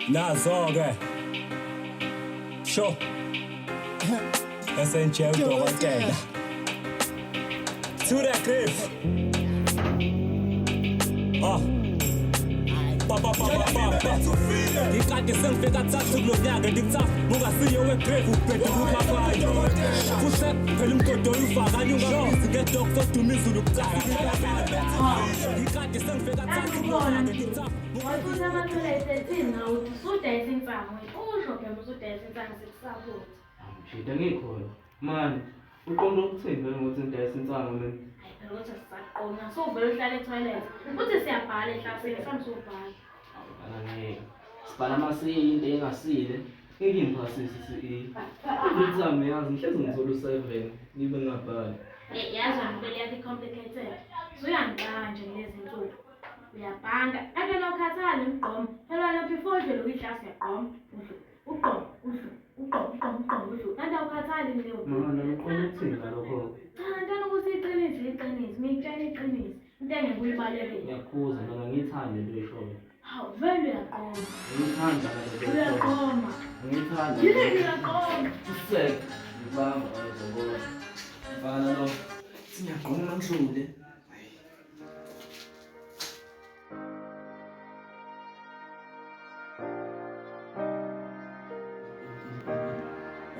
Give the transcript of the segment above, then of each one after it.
Nazo-ke. Sho. SNJ udokotela. To the grave. Ah. Ba ba ba ba ba ba. Ngikade sengifika thathu kulo nyaka ngithafu ungasiye wegrave ubhede kumafayo. Kuse phela umgodo ufakanye ungabizi ngedok soduma izulu kucala. Ngikade sengifika thathu kulo nyaka ngithafu. Wathi amathoyilethi ethini ngawo uthi usudayisa insangu usho phela usudayisa insangu sikusaphotha. Mjita ngikhona. Mani, uqonde ukuthini vele ngokuthi ngidayisa insangu mina? Hayi phela ukuthi sisaqonda sowuvele uhlale ethoyilethi. Uthi siyabhala eklasini mhlawumbe sowubhala. Awubhala ngeke. Sibhala ama-C into engasile. Ngeke ngiphasise i-C. Every time yazi ngihlezi ngithola u-7 ngibe ngingabhali. Eh yazi wena impela yakho i-complicated. Usuyangixaka nje kulezi nsuku. Uyabhanga. Kanti wena ukhathali umgqomo. Phela wena before udlule kwiklasi uyagqoma. Udlu. Ugqoma, udlu. Ugqoma, ugqoma, ugqoma, udlu. Kanti awukhathali leyo. Mama, uqonde ukuthini ngalokho? Cha, ntwana ukuthi iqiniso iqiniso. Ngikutshela iqiniso. Into engeke uyibalekele. Ngiyakhuza mina ngiyithanda into oyishoyo. Hawu, vele uyaqoma. Ngiyithanda le nto oyishoyo. Uyaqoma. Ngiyithanda. Yini uyaqoma? Usek. Ngibamba wezobona. Mfana lo. Siyagqoma ngidlule.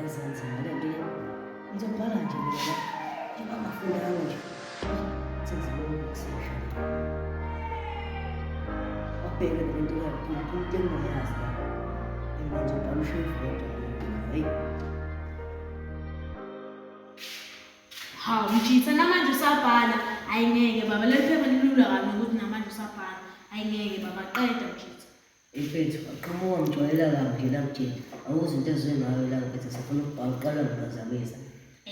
Ezanzima le nto le. Ngizobhala nje mina la. Njengoba ngafundanga nje. Senzile ukusesha. Wabheke le nto yakho, into engingayazi la. Mina ngizobhala ushefu kodwa. Hayi. Hawu mjitha namanje usabhala. Hayi ngeke baba leli phepha lilula kabi ukuthi namanje usabhala. Hayi ngeke baba qeda mjitha. Mfethu, aqhamuka ngijwayela kabi nje la mjeni. Awuzi into ezwe ngayo la mfethu, sifuna ukubhala uqala ngiphazamisa.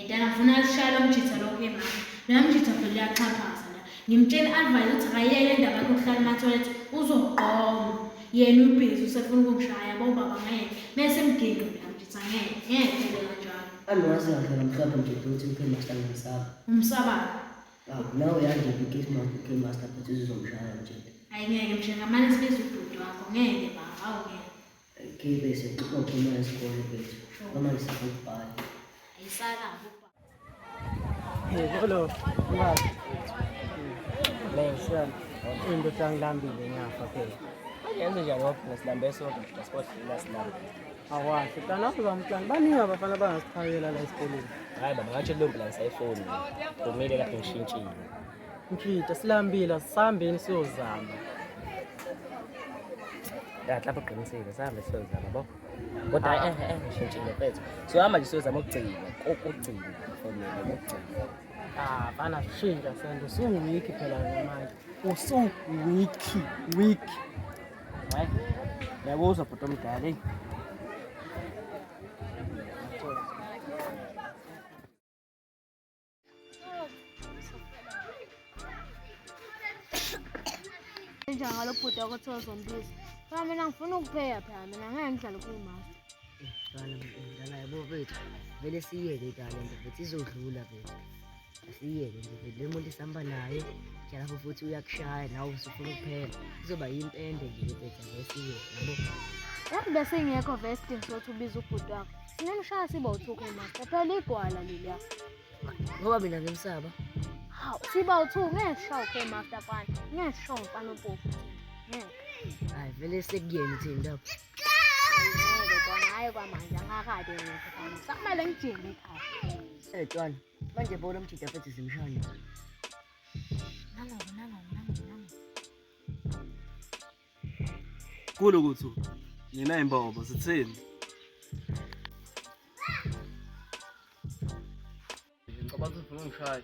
Ntana ngifuna alishaya lo mjitha lokhu emama. Lo mjitha phela uyaxhaphaza la. Ngimtshela i-advice ukuthi akayeke le ndaba yakhe yokuhlala emathoyilethi uzoqoma. Yena ubhizi usefuna ukungishaya yabo baba ngeke. Mese mginqe mina mjitha ngeke. Ngeke phele kanjalo. Angiwazi kahle kamhlophe nje ukuthi uK Master ngimsaba. Umsaba. Ah, nawe uyazi nje uK Master, uK Master futhi uzomshaya nje. Hayi ngeke mjitha ngamane sibize ubhuti wakho ngeke baba awu ngeke. K bese uphuma esikole bethu. Manje sifuna ukubhala. Ayisala. Hello, baba. Lesa, indoda ngilambile ngiyafa phela. Yenze njani ngoba phela silambe sonke nje sikodlula silambe. Awahle, mntana uzamntana. Baningi abafana abangasiphakela la esikoleni. Hayi baba ngathi leyo mpela ngisayifoni. Kumile lapho ngishintshile. Mfita silambile asihambeni siyozama. Ya lapho uqinisile sihambe siyozama bo. Kodwa ngishintshile mfethu. Siyohamba nje siyozama ukugcina, kokugcina for mina kokugcina. Ah, bana shintsha sendo usuwiki phela wena manje. Usuwiki, wiki. Hayi. Ngiyakuzwa bhuti omdala eyi. Njengalo bhuti wakho uzombiza. Phela mina ngifuna ukupheya phela mina ngeke ngidlale kumaster. Mntana mntana yabo bethu. Vele siyeke idala lento futhi izodlula bethu. Asiyeke nje vele le muntu esihamba naye. Njalapho futhi uyakushaya nawe usufuna ukuphela. Izoba yimpende nje bethu vele siyeke yabo. Yazi bese ingekho vele isidingo sokuthi ubize ubhuti wakho. Sinemshaya siba u-two master. Phela igwala leliya. Ngoba mina ngimsaba. Hawu, siba u-two ngeke sishawe ukhe master mfana. Ngeke sishawe umfana ompofu. Ngeke. Hayi vele sekuyena uthini lapho. Ngeke kona hayi kwamanje angakade ngeke mfana. Sakumele ngijime ekhaya. Eh Twana, manje bona umjida futhi simshaya. Nangoku nangoku nangoku nangoku. Kulo kuthi nina imbobo sithini? Ngicabanga ukuthi ufuna ungishaya.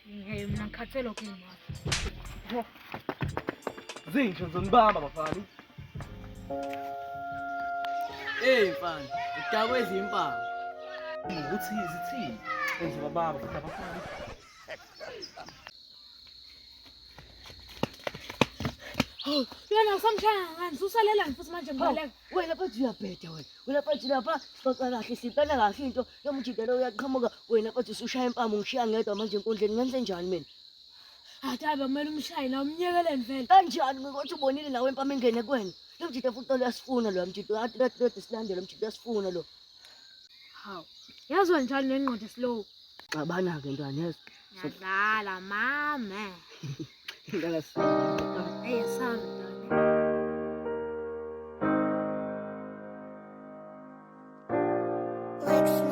Ngeke mina ngikhathele ukhe master. Zinhle ngizonibamba bafana. Hey mfana, udakwe izimpawu. Ukuthi zithini? Ngizobabamba futhi abafana. Yona usamshaya ngani? Usalelani futhi manje ngibaleka. Wena mfethu uyabheda wena. Wena mfethu lapha sixoxa kahle siplana kahle into yomjida lo uyaqhamuka wena mfethu usushaya impama ungishiya ngedwa manje enkundleni ngenze njani mina? Hayi hayi kumele umshaye na umnyekeleni vele. Kanjani mina kodwa ubonile nawe impama ingene kuwena. Lo mjita futhi lo uyasifuna lo mjita. Kade kade kade silandela lo mjita uyasifuna lo. Hawu. Yazwa njalo nengqondo slow. Xabana-ke ntwana yezwa. Ngiyadlala mama. Ntwana Hey sami ntwana. Lex